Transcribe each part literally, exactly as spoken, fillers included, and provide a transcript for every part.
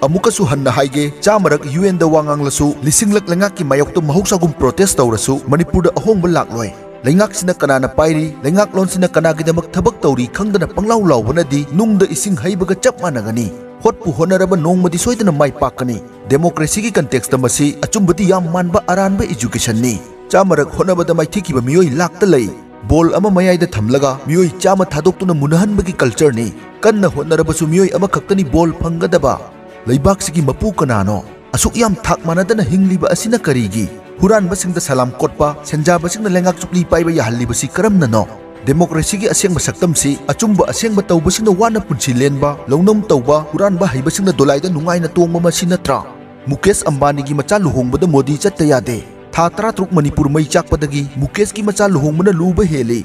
ꯑꯃꯨꯛꯀꯁꯨ ꯍꯟꯅ ꯍꯥꯏꯒꯦ, ꯆꯥꯝꯃꯔꯛ ꯌꯨ ꯑꯦꯟꯗ ꯋꯥ ꯉꯥꯡꯂꯁꯨ, ꯂꯤꯁꯤꯡꯂꯛ ꯂꯩꯉꯥꯛꯀꯤ ꯃꯥꯌꯣꯛꯇ ꯃꯍꯧꯁꯥꯒꯨꯝ ꯄ꯭ꯔꯣꯇꯦꯁ ꯇꯧꯔꯁꯨ, ꯃꯅꯤꯄꯨꯔꯗ ꯑꯍꯣꯡꯕ ꯂꯥꯛꯂꯣꯏ꯫ ꯂꯩꯉꯥꯛꯁꯤꯅ ꯀꯅꯥꯅ ꯄꯥꯏꯔꯤ, ꯂꯩꯉꯥꯛꯂꯣꯟꯁꯤꯅ ꯀꯅꯥꯒꯤꯗꯃꯛ ꯊꯕꯛ ꯇꯧꯔꯤ ꯈꯪꯗꯅ ꯄꯪꯂꯥꯎ ꯂꯥꯎꯕꯅꯗꯤ ꯅꯨꯡꯗ ꯏꯁꯤꯡ ꯍꯩꯕꯒ ꯆꯞ ꯃꯥꯟꯅꯒꯅꯤ꯫ ꯍꯣꯠꯄꯨ ꯍꯣꯠꯅꯔꯕ ꯅꯣꯡꯃꯗꯤ ꯁꯣꯏꯗꯅ ꯃꯥꯏ ꯄꯥꯛꯀꯅꯤ꯫ ꯗꯦꯃꯣꯀ꯭ꯔꯦꯁꯤꯒꯤ ꯀꯟꯇꯦꯛꯁꯇ ꯃꯁꯤ ꯑꯆꯨꯝꯕꯗꯤ ꯌꯥꯝ ꯃꯥꯟꯕ ꯑꯔꯥꯟꯕ ꯏꯖꯨꯀꯦꯁꯟꯅꯤ꯫ ꯆꯥꯝꯃꯔꯛ ꯍꯣꯠꯅꯕꯗ ꯃꯥꯏꯊꯤꯈꯤꯕ ꯃꯤꯑꯣꯏ ꯂꯥꯛꯇ ꯂꯩ꯫ ꯕꯣꯜ ꯑꯃ ꯃꯌꯥꯏꯗ ꯊꯝꯂꯒ ꯃꯤꯑꯣꯏ ꯆꯥꯝꯃ ꯊꯥꯗꯣꯛꯇꯨꯅ ꯃꯨꯟꯅꯍꯟꯕꯒꯤ ꯀꯜꯆꯔꯅꯤ꯫ ꯀꯟꯅ ꯍꯣꯠꯅꯔꯕꯁꯨ ꯃꯤꯑꯣꯏ ꯑꯃꯈꯛꯇꯅꯤ ꯕꯣꯜ ꯐꯪꯒꯗꯕ꯫ ꯂꯩꯕꯥꯛꯁꯤꯒꯤ ꯃꯄꯨ ꯀꯅꯥꯅꯣ? ꯑꯁꯨꯛ ꯌꯥꯝ ꯊꯥꯛ ꯃꯥꯟꯅꯗꯅ ꯍꯤꯡꯂꯤꯕ ꯑꯁꯤꯅ ꯀꯔꯤꯒꯤ? ꯍꯨꯔꯥꯟꯕꯁꯤꯡꯗ ꯁꯂꯥꯝ ꯀꯣꯠꯄ, ꯁꯦꯟꯖꯥꯕꯁꯤꯡꯅ ꯂꯩꯉꯥꯛ ꯆꯨꯞꯂꯤ ꯄꯥꯏꯕ ꯌꯥꯍꯜꯂꯤꯕꯁꯤ ꯀꯔꯝꯅꯅꯣ? ꯗꯦꯃꯣꯀ꯭ꯔꯦꯁꯤꯒꯤ ꯑꯁꯦꯡꯕ ꯁꯛꯇꯝꯁꯤ ꯑꯆꯨꯝꯕ ꯑꯁꯦꯡꯕ ꯇꯧꯕꯁꯤꯡꯅ ꯋꯥꯅ ꯄꯨꯟꯁꯤ ꯂꯦꯟꯕ, ꯂꯧꯅꯝ ꯇꯧꯕ, ꯍꯨꯔꯥꯟꯕ ꯍꯩꯕꯁꯤꯡꯅ ꯗꯣꯂꯥꯏꯗ ꯅꯨꯡꯉꯥꯏꯅ ꯇꯣꯡꯕ ꯃꯁꯤ ꯅꯠꯇ꯭ꯔꯥ? ꯃꯨꯀꯦꯁ ꯑꯝꯕꯥꯅꯤꯒꯤ ꯃꯆꯥ ꯂꯨꯍꯣꯡꯕꯗ ꯃꯣꯗꯤ ꯆꯠꯇ ꯌꯥꯗꯦ꯫ ꯊꯥ ꯇꯔꯥꯇꯔꯨꯛ ꯃꯅꯤꯄꯨꯔ ꯃꯩ ꯆꯥꯛꯄꯗꯒꯤ ꯃꯨꯀꯦꯁꯀꯤ ꯃꯆꯥ ꯂꯨꯍꯣꯡꯕꯅ ꯂꯨꯕ ꯍꯦꯜꯂꯤ꯫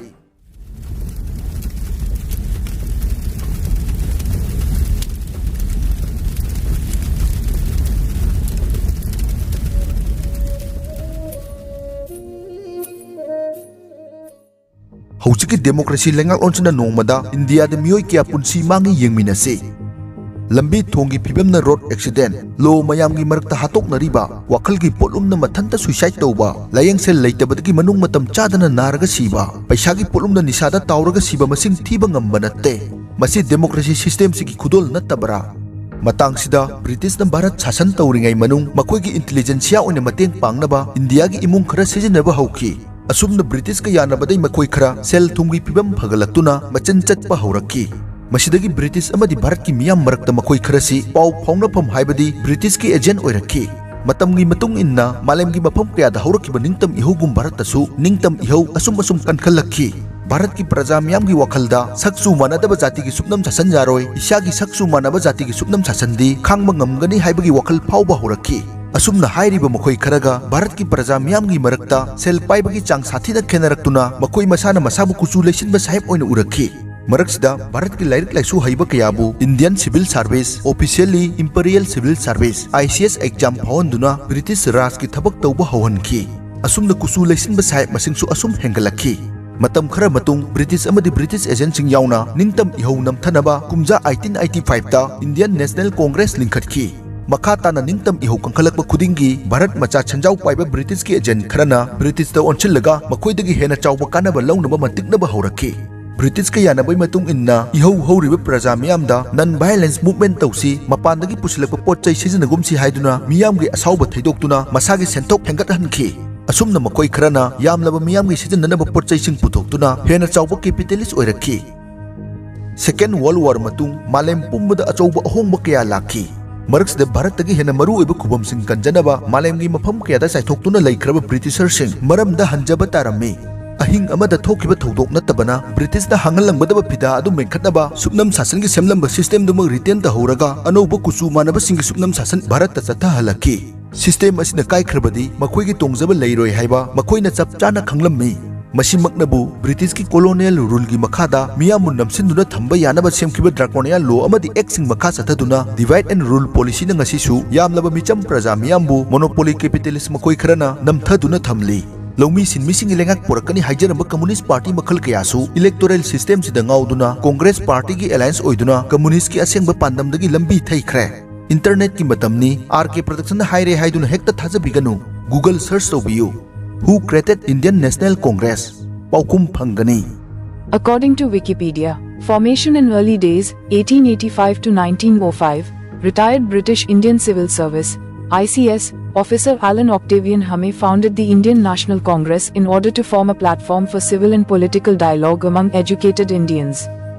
ꯍꯧꯖꯤꯛꯀꯤ ꯗꯦꯃꯣꯀ꯭ꯔꯦꯁꯤ ꯂꯩꯉꯥꯛꯂꯣꯟꯁꯤꯅ ꯅꯣꯡꯃꯗ ꯏꯟꯗꯤꯌꯥꯗ ꯃꯤꯑꯣꯏ ꯀꯌꯥ ꯄꯨꯟꯁꯤ ꯃꯥꯡꯉꯤ ꯌꯦꯡꯃꯤꯟꯅꯁꯤ꯫ ꯂꯝꯕꯤ ꯊꯣꯡꯒꯤ ꯐꯤꯕꯝꯅ ꯔꯣꯗ ꯑꯦꯛꯁꯤꯗꯦꯟ, ꯂꯣ ꯃꯌꯥꯝꯒꯤ ꯃꯔꯛꯇ ꯍꯥꯠꯇꯣꯛꯅꯔꯤꯕ, ꯋꯥꯈꯜꯒꯤ ꯄꯣꯠꯂꯨꯝꯅ ꯃꯊꯟꯇ ꯁꯨꯏꯁꯥꯏꯗ ꯇꯧꯕ, ꯂꯥꯌꯦꯡꯁꯪ ꯂꯩꯇꯕꯗꯒꯤ ꯃꯅꯨꯡ ꯃꯇꯝ ꯆꯥꯗꯅ ꯅꯥꯔꯒ ꯁꯤꯕ, ꯄꯩꯁꯥꯒꯤ ꯄꯣꯠꯂꯨꯝꯅ ꯅꯤꯁꯥꯗ ꯇꯥꯎꯔꯒ ꯁꯤꯕ ꯃꯁꯤꯡ ꯊꯤꯕ ꯉꯝꯕ ꯅꯠꯇꯦ꯫ ꯃꯁꯤ ꯗꯦꯃꯣꯀ꯭ꯔꯦꯁꯤ ꯁꯤꯁꯇꯦꯝꯁꯤꯒꯤ ꯈꯨꯗꯣꯜ ꯅꯠꯇꯕ꯭ꯔꯥ? ꯃꯇꯥꯡꯁꯤꯗ ꯕ꯭ꯔꯤꯇꯤꯁꯅ ꯚꯥꯔꯠ ꯁꯥꯁꯟ ꯇꯧꯔꯤꯉꯩ ꯃꯅꯨꯡ ꯃꯈꯣꯏꯒꯤ ꯏꯟꯇꯤꯂꯤꯖꯦꯟꯁꯤꯌꯥ ꯑꯣꯏꯅ ꯃꯇꯦꯡ ꯄꯥꯡꯅꯕ ꯏꯟꯗꯤꯌꯥꯒꯤ ꯏꯃꯨꯡ ꯈꯔ ꯁꯤꯖꯤꯟꯅꯕ ꯍꯧꯈꯤ꯫ ꯑꯁꯨꯝꯅ ꯕ꯭ꯔꯤꯇꯤꯁꯀ ꯌꯥꯅꯕꯗꯩ ꯃꯈꯣꯏ ꯈꯔ ꯁꯦꯜ ꯊꯨꯝꯒꯤ ꯐꯤꯕꯝ ꯐꯒꯠꯂꯛꯇꯨꯅ ꯃꯆꯤꯟ ꯆꯠꯄ ꯍꯧꯔꯛꯈꯤ꯫ ꯃꯁꯤꯗꯒꯤ ꯕ꯭ꯔꯤꯇꯤꯁ ꯑꯃꯗꯤ ꯚꯥꯔꯠꯀꯤ ꯃꯤꯌꯥꯝ ꯃꯔꯛꯇ ꯃꯈꯣꯏ ꯈꯔꯁꯤ ꯄꯥꯎ ꯐꯥꯎꯅꯐꯝ ꯍꯥꯏꯕꯗꯤ ꯕ꯭ꯔꯤꯇꯤꯁꯀꯤ ꯑꯦꯖꯦꯟ ꯑꯣꯏꯔꯛꯈꯤ꯫ ꯃꯇꯝꯒꯤ ꯃꯇꯨꯡ ꯏꯟꯅ ꯃꯥꯂꯦꯝꯒꯤ ꯃꯐꯝ ꯀꯌꯥꯗ ꯍꯧꯔꯛꯈꯤꯕ ꯅꯤꯡꯇꯝ ꯏꯍꯧꯒꯨꯝ ꯚꯥꯔꯠꯇꯁꯨ ꯅꯤꯡꯇꯝ ꯏꯍꯧ ꯑꯁꯨꯝ ꯑꯁꯨꯝ ꯀꯟꯈꯠꯂꯛꯈꯤ꯫ ꯚꯥꯔꯠꯀꯤ ꯄ꯭ꯔꯖꯥ ꯃꯤꯌꯥꯝꯒꯤ ꯋꯥꯈꯜꯗ ꯁꯛꯆꯨ ꯃꯥꯟꯅꯗꯕ ꯖꯥꯇꯤꯒꯤ ꯁꯨꯞꯅꯝ ꯁꯥꯁꯟ ꯌꯥꯔꯣꯏ, ꯏꯁꯥꯒꯤ ꯁꯛꯆꯨ ꯃꯥꯟꯅꯕ ꯖꯥꯇꯤꯒꯤ ꯁꯨꯞꯅꯝ ꯁꯥꯁꯟꯗꯤ ꯈꯥꯡꯕ ꯉꯝꯒꯅꯤ ꯍꯥꯏꯕꯒꯤ ꯋꯥꯈꯜ ꯐꯥꯎꯕ ꯍꯧꯔꯛꯈꯤ꯫ ꯑꯁꯨꯝꯅ ꯍꯥꯏꯔꯤꯕ ꯃꯈꯣꯏ ꯈꯔꯒ ꯚꯥꯔꯠꯀꯤ ꯄ꯭ꯔꯖꯥ ꯃꯤꯌꯥꯝꯒꯤ ꯃꯔꯛꯇ ꯁꯦꯜ ꯄꯥꯏꯕꯒꯤ ꯆꯥꯡ ꯁꯥꯊꯤꯅ ꯈꯦꯠꯅꯔꯛꯇꯨꯅ ꯃꯈꯣꯏ ꯃꯁꯥꯅ ꯃꯁꯥꯕꯨ ꯀꯨꯆꯨ ꯂꯩꯁꯤꯟꯕ ꯁꯥꯍꯦꯕ ꯑꯣꯏꯅ ꯎꯔꯛꯈꯤ꯫ ꯃꯔꯛꯁꯤꯗ ꯚꯥꯔꯠꯀꯤ ꯂꯥꯏꯔꯤꯛ ꯂꯥꯏꯁꯨ ꯍꯩꯕ ꯀꯌꯥꯕꯨ Indian Civil Service, officially Imperial Civil Service, I C S exam ꯐꯥꯎꯍꯟꯗꯨꯅ ꯕ꯭ꯔꯤꯇꯤꯁ ꯔꯥꯖꯀꯤ ꯊꯕꯛ ꯇꯧꯕ ꯍꯧꯍꯟꯈꯤ꯫ ꯑꯁꯨꯝꯅ ꯀꯨꯆꯨ ꯂꯩꯁꯤꯟꯕ ꯁꯥꯍꯦꯕ ꯃꯁꯤꯡꯁꯨ ꯑꯁꯨꯝ ꯍꯦꯟꯒꯠꯂꯛꯈꯤ꯫ ꯃꯇꯝ ꯈꯔ ꯃꯇꯨꯡ, ꯕ꯭ꯔꯤꯇꯤꯁ ꯑꯃꯗꯤ ꯕ꯭ꯔꯤꯇꯤꯁ ꯑꯦꯖꯦꯟꯠꯁꯤꯡ ꯌꯥꯎꯅ ꯅꯤꯡꯇꯝ ꯏꯍꯧ ꯅꯝꯊꯅꯕ ꯀꯨꯝꯖꯥ eighteen eighty five ꯇ Indian National Congress ꯂꯤꯡꯈꯠꯈꯤ꯫ ꯃꯈꯥ ꯇꯥꯅ ꯅꯤꯡꯇꯝ ꯏꯍꯧ ꯀꯟꯈꯠꯂꯛꯄ ꯈꯨꯗꯤꯡꯒꯤ ꯚꯥꯔꯠ ꯃꯆꯥ ꯁꯦꯟꯖꯥꯎ ꯄꯥꯏꯕ ꯕ꯭ꯔꯤꯇꯤꯁꯀꯤ ꯑꯦꯖꯦꯟꯠ ꯈꯔꯅ ꯕ꯭ꯔꯤꯇꯤꯁꯇ ꯑꯣꯟꯁꯤꯜꯂꯒ ꯃꯈꯣꯏꯗꯒꯤ ꯍꯦꯟꯅ ꯆꯥꯎꯕ ꯀꯥꯟꯅꯕ ꯂꯧꯅꯕ ꯃꯟꯇꯤꯛꯅꯕ ꯍꯧꯔꯛꯈꯤ꯫ ꯕ꯭ꯔꯤꯇꯤꯁꯀ ꯌꯥꯅꯕꯒꯤ ꯃꯇꯨꯡ ꯏꯟꯅ ꯏꯍꯧ ꯍꯧꯔꯤꯕ ꯄ꯭ꯔꯖꯥ ꯃꯤꯌꯥꯝꯗ non violence movement ꯇꯧꯁꯤ, ꯃꯄꯥꯟꯗꯒꯤ ꯄꯨꯁꯤꯜꯂꯛꯄ ꯄꯣꯠ ꯆꯩ ꯁꯤꯖꯤꯟꯅꯒꯨꯝꯁꯤ ꯍꯥꯏꯗꯨꯅ ꯃꯤꯌꯥꯝꯒꯤ ꯑꯁꯥꯎꯕ ꯊꯩꯗꯣꯛꯇꯨꯅ ꯃꯁꯥꯒꯤ ꯁꯦꯟꯊꯣꯛ ꯍꯦꯟꯒꯠꯍꯟꯈꯤ꯫ ꯑꯁꯨꯝꯅ ꯃꯈꯣꯏ ꯈꯔꯅ ꯌꯥꯝꯂꯕ ꯃꯤꯌꯥꯝꯒꯤ ꯁꯤꯖꯤꯟꯅꯅꯕ ꯄꯣꯠ ꯆꯩꯁꯤꯡ ꯄꯨꯊꯣꯛꯇꯨꯅ ꯍꯦꯟꯅ ꯆꯥꯎꯕ capitalist ꯑꯣꯏꯔꯛꯈꯤ꯫ Second World War ꯃꯇꯨꯡ ꯃꯥꯂꯦꯝ ꯄꯨꯝꯕꯗ ꯑꯆꯧꯕ ꯑꯍꯣꯡꯕ ꯀꯌꯥ ꯂꯥꯛꯈꯤ꯫ ꯃꯔꯛꯁꯤꯗ ꯚꯥꯔꯠꯇꯒꯤ ꯍꯦꯟꯅ ꯃꯔꯨꯑꯣꯏꯕ ꯈꯨꯕꯝꯁꯤꯡ ꯀꯟꯖꯅꯕ ꯃꯥꯂꯦꯝꯒꯤ ꯃꯐꯝ ꯀꯌꯥꯗ ꯆꯥꯏꯊꯣꯛꯇꯨꯅ ꯂꯩꯈ꯭ꯔꯕ ꯕ꯭ꯔꯤꯇꯤꯁꯔꯁꯤꯡ ꯃꯔꯝꯗ ꯍꯟꯖꯕ ꯇꯥꯔꯝꯃꯤ꯫ ꯑꯍꯤꯡ ꯑꯃꯗ ꯊꯣꯛꯈꯤꯕ ꯊꯧꯗꯣꯛ ꯅꯠꯇꯕꯅ ꯕ꯭ꯔꯤꯇꯤꯁꯅ ꯍꯥꯡꯍꯜꯂꯝꯒꯗꯕ ꯐꯤꯗꯥ ꯑꯗꯨ ꯃꯦꯟꯈꯠꯅꯕ ꯁꯨꯞꯅꯝ ꯁꯥꯁꯟꯒꯤ ꯁꯦꯝꯂꯝꯕ system ꯗꯨꯃꯛ retain ꯇꯧꯍꯧꯔꯒ ꯑꯅꯧꯕ ꯀꯨꯆꯨ ꯃꯥꯟꯅꯕꯁꯤꯡꯒꯤ ꯁꯨꯞꯅꯝ ꯁꯥꯁꯟ ꯚꯥꯔꯠꯇ ꯆꯠꯊꯍꯜꯂꯛꯈꯤ꯫ System ꯑꯁꯤꯅ ꯀꯥꯏꯈ꯭ꯔꯕꯗꯤ ꯃꯈꯣꯏꯒꯤ ꯇꯣꯡꯖꯕ ꯂꯩꯔꯣꯏ ꯍꯥꯏꯕ ꯃꯈꯣꯏꯅ ꯆꯞ ꯆꯥꯅ ꯈꯪꯂꯝꯃꯤ꯫ ꯃꯁꯤꯃꯛꯅꯕꯨ ꯕ꯭ꯔꯤꯇꯤꯁꯀꯤ colonial rule ꯒꯤ ꯃꯈꯥꯗ ꯃꯤꯌꯥꯝꯕꯨ ꯅꯝꯁꯤꯟꯗꯨꯅ ꯊꯝꯕ ꯌꯥꯅꯕ ꯁꯦꯝꯈꯤꯕ draconian law ꯑꯃꯗꯤ act ꯁꯤꯡ ꯃꯈꯥ ꯆꯠꯊꯗꯨꯅ divide and rule policy ꯅ ꯉꯁꯤꯁꯨ ꯌꯥꯝꯂꯕ ꯃꯤꯆꯝ ꯄ꯭ꯔꯖꯥ ꯃꯤꯌꯥꯝꯕꯨ monopoly capitalist ꯃꯈꯣꯏ ꯈꯔꯅ ꯅꯝꯊꯗꯨꯅ ꯊꯝꯂꯤ꯫ ꯂꯧꯃꯤ ꯁꯤꯟꯃꯤꯁꯤꯡꯒꯤ ꯂꯩꯉꯥꯛ ꯄꯨꯔꯛꯀꯅꯤ ꯍꯥꯏꯖꯔꯝꯕ communist party ꯃꯈꯜ ꯀꯌꯥꯁꯨ electoral system ꯁꯤꯗ ꯉꯥꯎꯗꯨꯅ Congress party ꯒꯤ alliance ꯑꯣꯏꯗꯨꯅ communist ꯀꯤ ꯑꯁꯦꯡꯕ ꯄꯥꯟꯗꯝꯗꯒꯤ ꯂꯝꯕꯤ ꯊꯩꯈ꯭ꯔꯦ꯫ Internet ꯀꯤ ꯃꯇꯝꯅꯤ, R K Production ꯅ ꯍꯥꯏꯔꯦ ꯍꯥꯏꯗꯨꯅ ꯍꯦꯛꯇ ꯊꯥꯖꯕꯤꯒꯅꯨ꯫ Google search ꯇꯧꯕꯤꯌꯨ, "Who created Indian National Congress?" ꯄꯥꯎꯈꯨꯝ ꯐꯪꯒꯅꯤ꯫ According to Wikipedia, formation in early days, eighteen eighty-five to nineteen oh five, retired British Indian Civil Service, I C S, officer Alan Octavian Hume founded the Indian National Congress in order to form a platform for civil and political dialogue among educated Indians.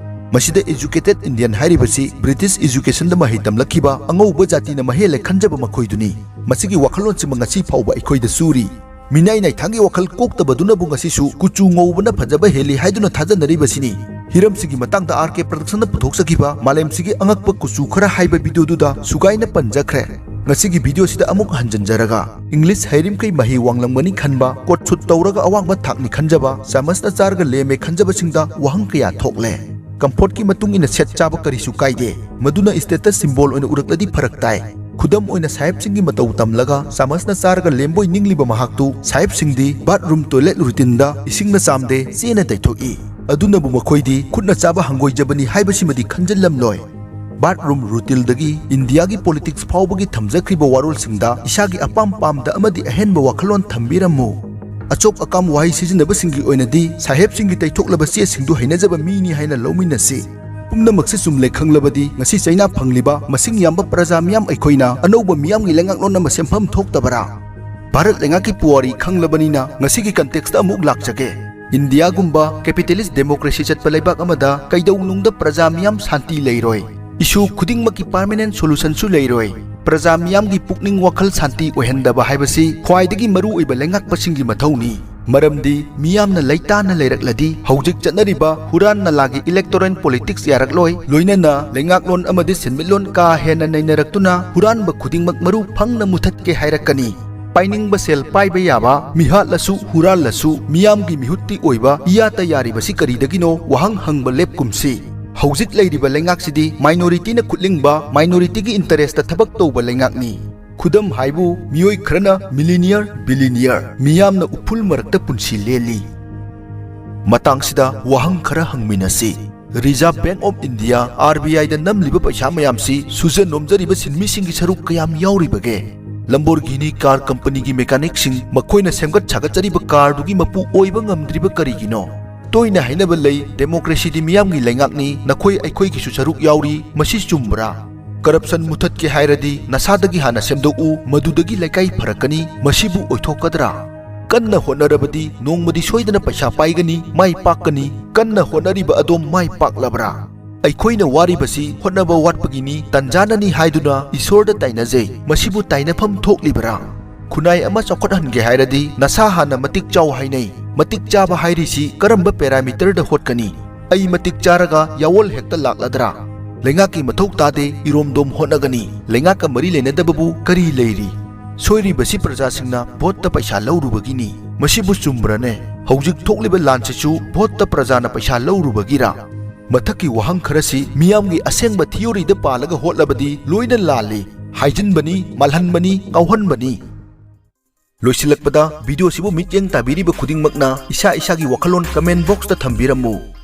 ꯃꯁꯤꯗ educated Indian ꯍꯥꯏꯔꯤꯕꯁꯤ British education ꯗ ꯃꯍꯩ ꯇꯝꯂꯛꯈꯤꯕ ꯑꯉꯧꯕ ꯖꯥꯇꯤꯅ ꯃꯍꯦꯜꯂꯦ ꯈꯟꯖꯕ ꯃꯈꯣꯏꯗꯨꯅꯤ꯫ ꯃꯁꯤꯒꯤ ꯋꯥꯈꯜꯂꯣꯟꯁꯤꯃꯛ ꯉꯁꯤ ꯐꯥꯎꯕ ꯑꯩꯈꯣꯏꯗ ꯆꯨꯔꯤ꯫ ꯃꯤꯅꯥꯏ ꯅꯥꯏꯊꯥꯡꯒꯤ ꯋꯥꯈꯜ ꯀꯣꯛꯇꯕꯗꯨꯅꯕꯨ ꯉꯁꯤꯁꯨ ꯀꯨꯆꯨ ꯉꯧꯕꯅ ꯐꯖꯕ ꯍꯦꯜꯂꯤ ꯍꯥꯏꯗꯨꯅ ꯊꯥꯖꯅꯔꯤꯕꯁꯤꯅꯤ꯫ ꯍꯤꯔꯝꯁꯤꯒꯤ ꯃꯇꯥꯡꯗ R K Production ꯅ ꯄꯨꯊꯣꯛꯆꯈꯤꯕ ꯃꯥꯂꯦꯝꯁꯤꯒꯤ ꯑꯉꯛꯄ ꯀꯨꯆꯨ ꯈꯔ ꯍꯥꯏꯕ video ꯗꯨꯗ ꯁꯨꯒꯥꯏꯅ ꯄꯟꯖꯈ꯭ꯔꯦ꯫ ꯉꯁꯤꯒꯤ video ꯁꯤꯗ ꯑꯃꯨꯛ ꯍꯟꯖꯤꯟꯖꯔꯒ, English ꯍꯩꯔꯤꯝꯈꯩ ꯃꯍꯩ ꯋꯥꯡꯂꯝꯒꯅꯤ ꯈꯟꯕ, coat suit ꯇꯧꯔꯒ ꯑꯋꯥꯡꯕ ꯊꯥꯛꯅꯤ ꯈꯟꯖꯕ, ꯆꯥꯃꯁꯅ ꯆꯥꯔꯒ ꯂꯦꯝꯃꯦ ꯈꯟꯖꯕꯁꯤꯡꯗ ꯋꯥꯍꯪ ꯀꯌꯥ ꯊꯣꯛꯂꯦ꯫ Comfort ꯀꯤ ꯃꯇꯨꯡ ꯏꯟꯅ set ꯆꯥꯕ ꯀꯔꯤꯁꯨ ꯀꯥꯏꯗꯦ, ꯃꯗꯨꯅ status symbol ꯑꯣꯏꯅ ꯎꯔꯛꯂꯗꯤ ꯐꯔꯛ ꯇꯥꯏ꯫ ꯈꯨꯗꯝ ꯑꯣꯏꯅ ꯁꯥꯍꯦꯕꯁꯤꯡꯒꯤ ꯃꯇꯧ ꯇꯝꯂꯒ ꯆꯥꯃꯁꯅ ꯆꯥꯔꯒ ꯂꯦꯝꯕꯣꯏ ꯅꯤꯡꯂꯤꯕ ꯃꯍꯥꯛꯇꯨ ꯁꯥꯍꯦꯕꯁꯤꯡꯗꯤ bathroom toilet routineꯗ ꯏꯁꯤꯡꯅ ꯆꯥꯝꯗꯦ, ꯆꯦꯅ ꯇꯩꯊꯣꯛꯏ꯫ ꯑꯗꯨꯅꯕꯨ ꯃꯈꯣꯏꯗꯤ ꯈꯨꯠꯅ ꯆꯥꯕ ꯍꯪꯒꯣꯏꯖꯕꯅꯤ ꯍꯥꯏꯕꯁꯤꯃꯗꯤ ꯈꯟꯖꯤꯜꯂꯝꯂꯣꯏ꯫ Bathroom routineꯗꯒꯤ ꯏꯟꯗꯤꯌꯥꯒꯤ politics ꯐꯥꯎꯕꯒꯤ ꯊꯝꯖꯈ꯭ꯔꯤꯕ ꯋꯥꯔꯣꯜꯁꯤꯡꯗ ꯏꯁꯥꯒꯤ ꯑꯄꯥꯝ ꯄꯥꯝꯗ ꯑꯃꯗꯤ ꯑꯍꯦꯟꯕ ꯋꯥꯈꯜꯂꯣꯟ ꯊꯝꯕꯤꯔꯝꯃꯨ꯫ ꯑꯆꯣꯛ ꯑꯀꯥꯝ ꯋꯥꯍꯩ ꯁꯤꯖꯤꯟꯅꯕꯁꯤꯡꯒꯤ ꯑꯣꯏꯅꯗꯤ ꯁꯥꯍꯦꯕꯁꯤꯡꯒꯤ ꯇꯩꯊꯣꯛꯂꯕ ꯆꯦꯁꯤꯡꯗꯨ ꯍꯩꯅꯖꯕ ꯃꯤꯅꯤ ꯍꯥꯏꯅ ꯂꯧꯃꯤꯟꯅꯁꯤ꯫ ꯄꯨꯝꯅꯃꯛꯁꯦ ꯆꯨꯝꯂꯦ ꯈꯪꯂꯕꯗꯤ ꯉꯁꯤ ꯆꯩꯅꯥ ꯐꯪꯂꯤꯕ ꯃꯁꯤꯡ ꯌꯥꯝꯕ ꯄ꯭ꯔꯖꯥ ꯃꯤꯌꯥꯝ ꯑꯩꯈꯣꯏꯅ ꯑꯅꯧꯕ ꯃꯤꯌꯥꯝꯒꯤ ꯂꯩꯉꯥꯛꯂꯣꯟ ꯑꯃ ꯁꯦꯝꯐꯝ ꯊꯣꯛꯇꯕꯔꯥ? ꯚꯥꯔꯠ ꯂꯩꯉꯥꯛꯀꯤ ꯄꯨꯋꯥꯔꯤ ꯈꯪꯂꯕꯅꯤꯅ ꯉꯁꯤꯒꯤ contextꯇ ꯑꯃꯨꯛ ꯂꯥꯛꯆꯒꯦ꯫ ꯏꯟꯗꯤꯌꯥꯒꯨꯝꯕ capitalist democracy ꯆꯠꯄ ꯂꯩꯕꯥꯛ ꯑꯃꯗ ꯀꯩꯗꯧꯅꯨꯡꯗ ꯄ꯭ꯔꯖꯥ ꯃꯤꯌꯥꯝ ꯁꯥꯟꯇꯤ ꯂꯩꯔꯣꯏ꯫ Issue ꯈꯨꯗꯤꯡꯃꯛꯀꯤ permanent solutionꯁꯨ ꯂꯩꯔꯣꯏ꯫ ꯄ꯭ꯔꯖꯥ ꯃꯤꯌꯥꯝꯒꯤ ꯄꯨꯛꯅꯤꯡ ꯋꯥꯈꯜ ꯁꯥꯟꯇꯤ ꯑꯣꯏꯍꯟꯗꯕ ꯍꯥꯏꯕꯁꯤ ꯈ꯭ꯋꯥꯏꯗꯒꯤ ꯃꯔꯨ ꯑꯣꯏꯕ ꯂꯩꯉꯥꯛꯄꯁꯤꯡꯒꯤ ꯃꯊꯧꯅꯤ꯫ ꯃꯔꯝꯗꯤ ꯃꯤꯌꯥꯝꯅ ꯂꯩꯇꯥꯅ ꯂꯩꯔꯛꯂꯗꯤ ꯍꯧꯖꯤꯛ ꯆꯠꯅꯔꯤꯕ ꯍꯨꯔꯥꯟ ꯅꯂꯥꯒꯤ electoral politics ꯌꯥꯔꯛꯂꯣꯏ, ꯂꯣꯏꯅꯅ ꯂꯩꯉꯥꯛꯂꯣꯟ ꯑꯃꯗꯤ ꯁꯦꯟꯃꯤꯠꯂꯣꯟ ꯀꯥ ꯍꯦꯟꯅ ꯅꯩꯅꯔꯛꯇꯨꯅ ꯍꯨꯔꯥꯟꯕ ꯈꯨꯗꯤꯡꯃꯛ ꯃꯔꯨ ꯐꯪꯅ ꯃꯨꯊꯠꯀꯦ ꯍꯥꯏꯔꯛꯀꯅꯤ꯫ ꯄꯥꯏꯅꯤꯡꯕ ꯁꯦꯜ ꯄꯥꯏꯕ ꯌꯥꯕ, ꯃꯤꯍꯥꯠꯂꯁꯨ ꯍꯨꯔꯥꯜꯂꯁꯨ ꯃꯤꯌꯥꯝꯒꯤ ꯃꯤꯍꯨꯠꯇꯤ ꯑꯣꯏꯕ ꯏꯌꯥꯇ ꯌꯥꯔꯤꯕꯁꯤ ꯀꯔꯤꯗꯒꯤꯅꯣ? ꯋꯥꯍꯪ ꯍꯪꯕ ꯂꯦꯞꯀꯨꯝꯁꯤ꯫ ꯍꯧꯖꯤꯛ ꯂꯩꯔꯤꯕ ꯂꯩꯉꯥꯛꯁꯤꯗꯤ minorityꯅ ꯈꯨꯠꯂꯤꯡꯕ, minorityꯒꯤ interestꯇ ꯊꯕꯛ ꯇꯧꯕ ꯂꯩꯉꯥꯛꯅꯤ꯫ ꯈꯨꯗꯝ ꯍꯥꯏꯕꯨ ꯃꯤꯑꯣꯏ ꯈꯔꯅ millionaire, billionaire, ꯃꯤꯌꯥꯝꯅ ꯎꯐꯨꯜ ꯃꯔꯛꯇ ꯄꯨꯟꯁꯤ ꯂꯦꯜꯂꯤ꯫ ꯃꯇꯥꯡꯁꯤꯗ ꯋꯥꯍꯪ ꯈꯔ ꯍꯪꯃꯤꯟꯅꯁꯤ꯫ Reserve Bank of India, RBIꯗ ꯅꯝꯂꯤꯕ ꯄꯩꯁꯥ ꯃꯌꯥꯝꯁꯤ ꯁꯨꯖ ꯅꯣꯝꯖꯔꯤꯕ ꯁꯤꯟꯃꯤꯁꯤꯡꯒꯤ ꯁꯔꯨꯛ ꯀꯌꯥꯝ ꯌꯥꯎꯔꯤꯕꯒꯦ? Lamborghini car companyꯒꯤ mechanicꯁꯤꯡ ꯃꯈꯣꯏꯅ ꯁꯦꯝꯒꯠ ꯁꯥꯒꯠꯆꯔꯤꯕ carꯗꯨꯒꯤ ꯃꯄꯨ ꯑꯣꯏꯕ ꯉꯝꯗ꯭ꯔꯤꯕ ꯀꯔꯤꯒꯤꯅꯣ? ꯇꯣꯏꯅ ꯍꯥꯏꯅꯕ ꯂꯩ, democracyꯗꯤ ꯃꯤꯌꯥꯝꯒꯤ ꯂꯩꯉꯥꯛꯅꯤ, ꯅꯈꯣꯏ ꯑꯩꯈꯣꯏꯒꯤꯁꯨ ꯁꯔꯨꯛ ꯌꯥꯎꯔꯤ, ꯃꯁꯤ ꯆꯨꯝꯕ꯭ꯔꯥ? Corruption ꯃꯨꯊꯠꯀꯦ ꯍꯥꯏꯔꯗꯤ ꯅꯁꯥꯗꯒꯤ ꯍꯥꯟꯅ ꯁꯦꯝꯗꯣꯛꯎ, ꯃꯗꯨꯗꯒꯤ ꯂꯩꯀꯥꯏ ꯐꯔꯛꯀꯅꯤ, ꯃꯁꯤꯕꯨ ꯑꯣꯏꯊꯣꯛꯀꯗ꯭ꯔꯥ? ꯀꯟꯅ ꯍꯣꯠꯅꯔꯕꯗꯤ ꯅꯣꯡꯃꯗꯤ ꯁꯣꯏꯗꯅ ꯄꯩꯁꯥ ꯄꯥꯏꯒꯅꯤ, ꯃꯥꯏ ꯄꯥꯛꯀꯅꯤ꯫ ꯀꯟꯅ ꯍꯣꯠꯅꯔꯤꯕ ꯑꯗꯣꯝ ꯃꯥꯏ ꯄꯥꯛꯂꯕ꯭ꯔꯥ? ꯑꯩꯈꯣꯏꯅ ꯋꯥꯔꯤꯕꯁꯤ ꯍꯣꯠꯅꯕ ꯋꯥꯠꯄꯒꯤꯅꯤ, ꯇꯟꯖꯥꯅꯅꯤ ꯍꯥꯏꯗꯨꯅ ꯏꯁꯣꯔꯗ ꯇꯥꯏꯅꯖꯩ꯫ ꯃꯁꯤꯕꯨ ꯇꯥꯏꯅꯐꯝ ꯊꯣꯛꯂꯤꯕꯔꯥ? ꯈꯨꯟꯅꯥꯏ ꯑꯃ ꯆꯥꯎꯈꯠꯍꯟꯒꯦ ꯍꯥꯏꯔꯗꯤ ꯅꯁꯥ ꯍꯥꯟꯅ ꯃꯇꯤꯛ ꯆꯥꯎ ꯍꯥꯏꯅꯩ꯫ ꯃꯇꯤꯛ ꯆꯥꯕ ꯍꯥꯏꯔꯤꯁꯤ ꯀꯔꯝꯕ parameterꯗ ꯍꯣꯠꯀꯅꯤ? ꯑꯩ ꯃꯇꯤꯛ ꯆꯥꯔꯒ ꯌꯥꯑꯣꯜ ꯍꯦꯛꯇ ꯂꯥꯛꯂꯗ꯭ꯔꯥ? ꯂꯩꯉꯥꯛꯀꯤ ꯃꯊꯧ ꯇꯥꯗꯦ, ꯏꯔꯣꯝꯗꯣꯝ ꯍꯣꯠꯅꯒꯅꯤ꯫ ꯂꯩꯉꯥꯛꯀ ꯃꯔꯤ ꯂꯩꯅꯗꯕꯕꯨ ꯀꯔꯤ ꯂꯩꯔꯤ? ꯁꯣꯏꯔꯤꯕꯁꯤ ꯄ꯭ꯔꯖꯥꯁꯤꯡꯅ ꯚꯣꯠꯇ ꯄꯩꯁꯥ ꯂꯧꯔꯨꯕꯒꯤꯅꯤ꯫ ꯃꯁꯤꯕꯨ ꯆꯨꯝꯕ꯭ꯔꯅꯦ? ꯍꯧꯖꯤꯛ ꯊꯣꯛꯂꯤꯕ ꯂꯥꯟꯁꯤꯁꯨ ꯚꯣꯠꯇ ꯄ꯭ꯔꯖꯥꯅ ꯄꯩꯁꯥ ꯂꯧꯔꯨꯕꯒꯤꯔꯥ? ꯃꯊꯛꯀꯤ ꯋꯥꯍꯪ ꯈꯔꯁꯤ ꯃꯤꯌꯥꯝꯒꯤ ꯑꯁꯦꯡꯕ theoryꯗ ꯄꯥꯜꯂꯒ ꯍꯣꯠꯂꯕꯗꯤ ꯂꯣꯏꯅ ꯂꯥꯜꯂꯤ꯫ ꯍꯥꯏꯖꯤꯟꯕꯅꯤ, ꯃꯥꯜꯍꯟꯕꯅꯤ, ꯀꯥꯎꯍꯟꯕꯅꯤ꯫ ꯂꯣꯏꯁꯤꯜꯂꯛꯄꯗ, video ꯁꯤꯕꯨ ꯃꯤꯠꯌꯦꯡ ꯇꯥꯕꯤꯔꯤꯕ ꯈꯨꯗꯤꯡꯃꯛꯅ ꯏꯁꯥ ꯏꯁꯥꯒꯤ ꯋꯥꯈꯜꯂꯣꯟ comment box ꯇ ꯊꯝꯕꯤꯔꯝꯃꯨ꯫